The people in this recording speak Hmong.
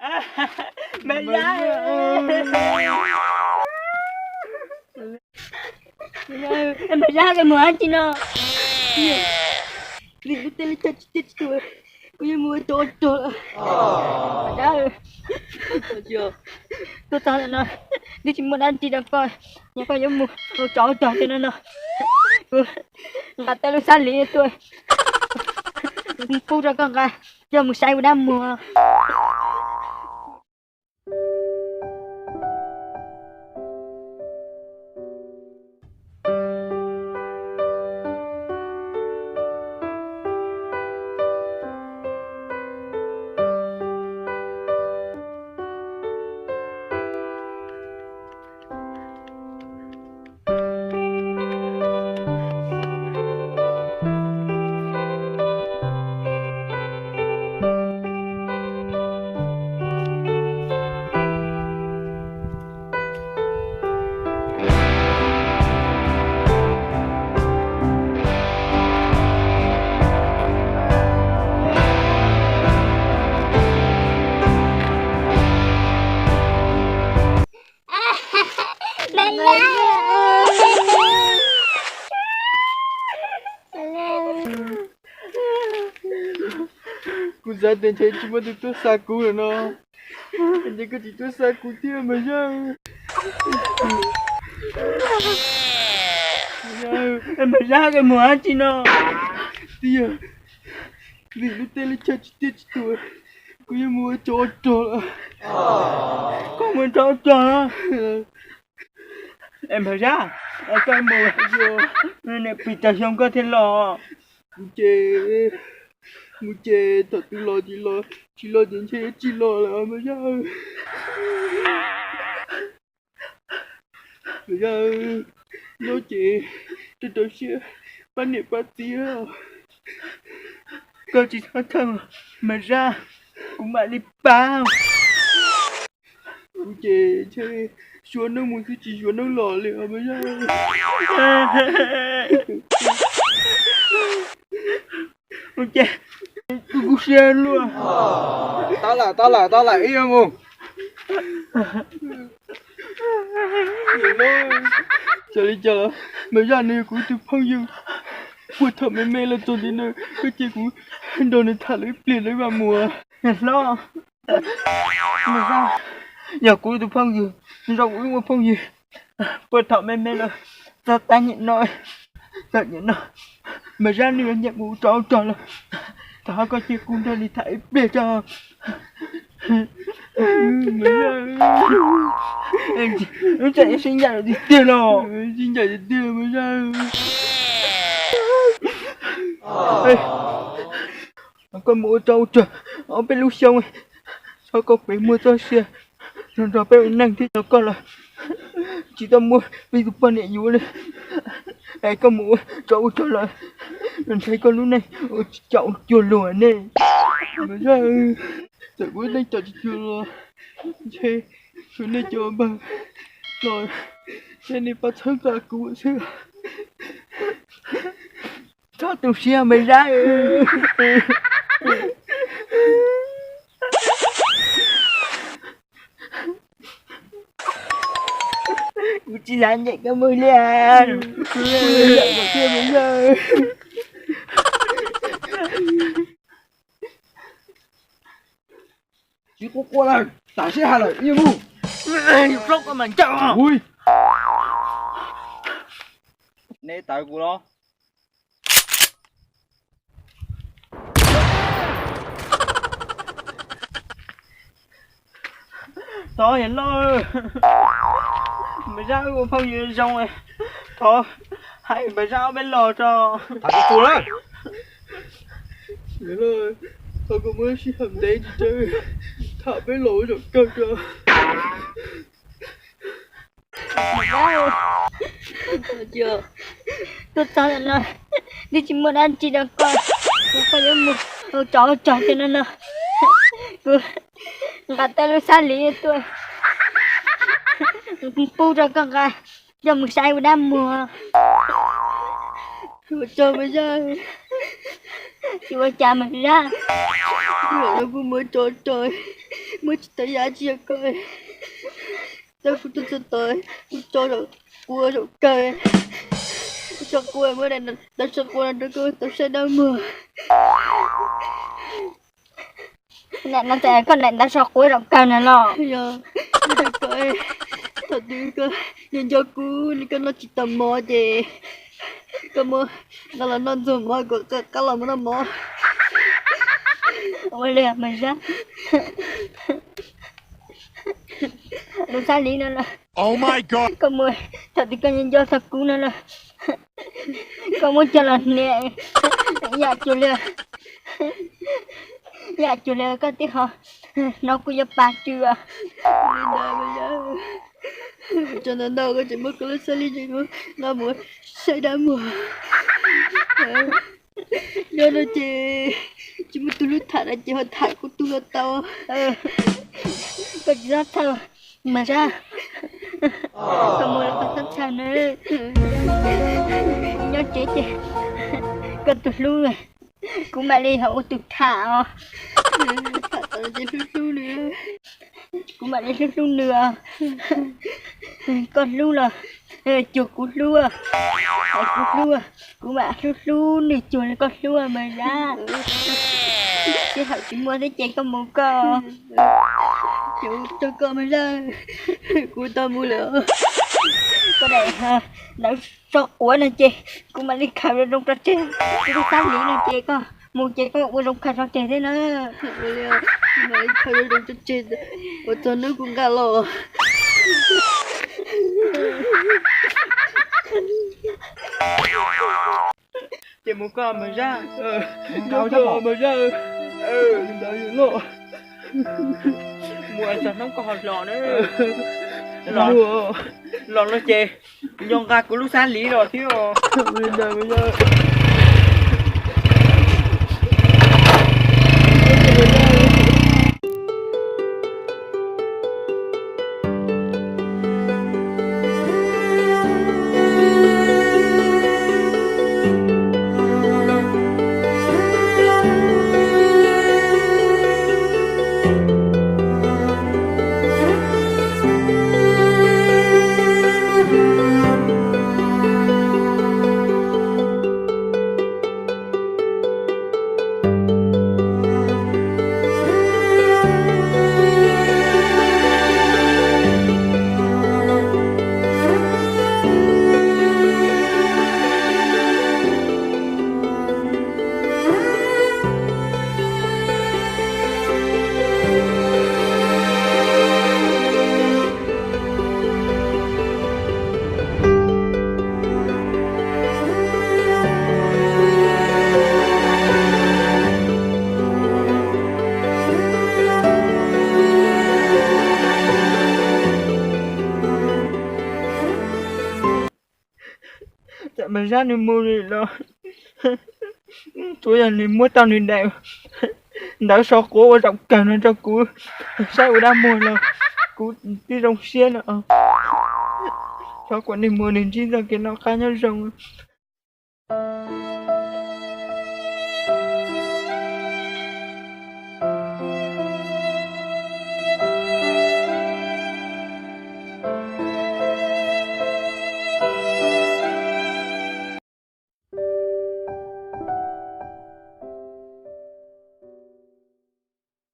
Mas Zab, mas Zab, koj mus dab tsi no? Vim lub teb lub chaw tsis tiaj tsis tus, kuv yuav mus ua tsov ua rog lawm. Mas Zab, tuaj txog ntawm no twb tsis muaj dab tsi rau koj, yog koj yuav mus ua tsov ua rog tiag no no, kuv nqa tau lub xab lis tuaj pub rau koj nqa coj mus saib ua dab muag. Kuv xav tias ntshe tsis muaj tus tuaj xa kuv lawm no, ntshe koj tsis tuaj xa kuv thiab mas Zab. Mas Zab, koj mus dab tsi no? Twb yog vim lub teb lub chaw tsis tiaj tsis tus, kuv yuav mus ua tsov ua rog lawm. Koj mus ua tsov ua rog los? Es mas Zab, koj mus, niam pis tas xyoo koj thiaj los. Kuv ces, kuv ces thaum twg los ces los, tsis los ces ntshe yuav tsis los lawm mas Zab. Mas Zab, nyob ces rau rau siab pab niam pab txiv. Koj tsis txhob thov mas Zab, kuv mam li pab. Kuv ces ntshe suav neeb mus xwb tsis suav neeb los li os mas Zab. Kuv ces, kuv siab luaj. Tab lawm, tab lawm, tab lawm, ib yuav mus. Xyov li cas los mas Zab nws yog kuv tus phooj ywg, puag thaum me me los txog ntiaj no, koj cia kuv nrog nws tham lawm ib pliag lawm mas mus. Niam hlob, mas Zab yog kuv tus phooj ywg, zoo kuv wb ua phooj ywg puag thaum me me los txog tab nim no, txog nim no mas Zab nws yuav nyiam kuv ua tsov ua rog lawm. Thov koj cia kuv nrog nws tham ib pliag tso. Wb tseem sib ncaim tiag tiag los? Sib ncaim tiag tiag mas Zab. Koj mus ua tsov ua rog ob peb lub xyoo, txhob koj pem muaj txoj sia nrog nrog peb ua neej thiab, koj los tsis tau muaj ib tug poj niam yuav li. Es koj mus ua tsov ua rog los, ntshe koj lub neej ua tsis caum cuag luag ne. Mas Zab, txawm kuv lub neej caum tsis cuag luag, ntshe kuv nej cov npawg los ntshe nej pab txhawb nqa kuv xwb. Txhob tu siab mas Zab. Kuv tsis xav ncaim koj mus li. Kuv yam kom thiaj mas Zab. Tsis quaj quaj lawm, tam sij hawm lawm, ib mus. Yus plaub koj mas ncaim. Ui, neb tawv kuv los. Tod yog loj, mas Zab wb ua phooj ywg zoo, thov hais mas Zab ob peb los tso. Thov koj muab sij hawm ntev tsis tsawg, tham peb los ua zaum kawg tso. Tuaj txog ntawm no twb tsis muaj dab tsi rau koj, koj yuav mus ua tsov ua rog tiag no no. Kuv nqa tau lub xab lis tuaj pub rau koj nqa coj mus saib ua dab muag. Ua tsaug mas Zab, tsis ua cas mas Zab, kuv mus ua tsov ua rog, Muab tsis tau yam dab tsi rau koj, tab kuv tuaj txog tod kuv tso zaum quav zaum kawg, kuv tso quav muab daim ntawv tso quav no rau koj tau saib dab muag. Koj daim ntawv tso quav zaum kawg na los? Yog, thaum twg koj nco nco kuv, koj noj tsis tau mov ces koj muab nqa los noj ntxuag mov kom qab los mus noj mov. Ua li mas Zab, lub xab li no los, koj mus, thaum twg koj nco nco txog kuv no los, koj muab coj los hnia, yam cuag li, yam cuag li koj tib qho hnov kuv yuav pas tsw os. Li ntawd mas Zab, tso ntawm no koj tseem muab koj lub xab li ntawd nqa mus saib dab muag. Nyob no ces tsis muaj tus hlub tham no ces ho tham kuv tug los tau. Koj tsis txhob tham mas Zab, koj mus los koj txhob tham na. Nyob tsev ces koj tus hlub, kuv mam li ho ua tus tham os. Kuv mam li hlub hlub nws os. Koj hlub los cuag kuv hlub, kuv hlub, kuv mam hlub hlub nws cuag li koj hlub mas Zab. Sij hawm tsis muaj thiab ces koj mus koj. Ces ua rau koj mas Zab, kuv tau mus lawm. Koj daim ntawv tso quav no ces kuv mam li khaws zoo tso tseg, kuv lub xab li no ces koj mus ces koj ua zoo khaws tso tseg thiab na. Khaws zoo tso tseg, ua txog hnub kuv nqa los. Ces mus koj mas Zab, mus koj mas Zab, ntawd loj, mus txog hnub koj ho los na. Los no ces kuv nco nqa kuv lub xab li los thiab. Tam mas Zab nws mus li los, tsuav yog nws muab tau nws daim ntawv so quav ua zaum kawg no rau kuv saib ua dab muag los kuv twb zoo siab no. Thov kom nws mus nws ntsib txoj kev noj qab nyob zoo.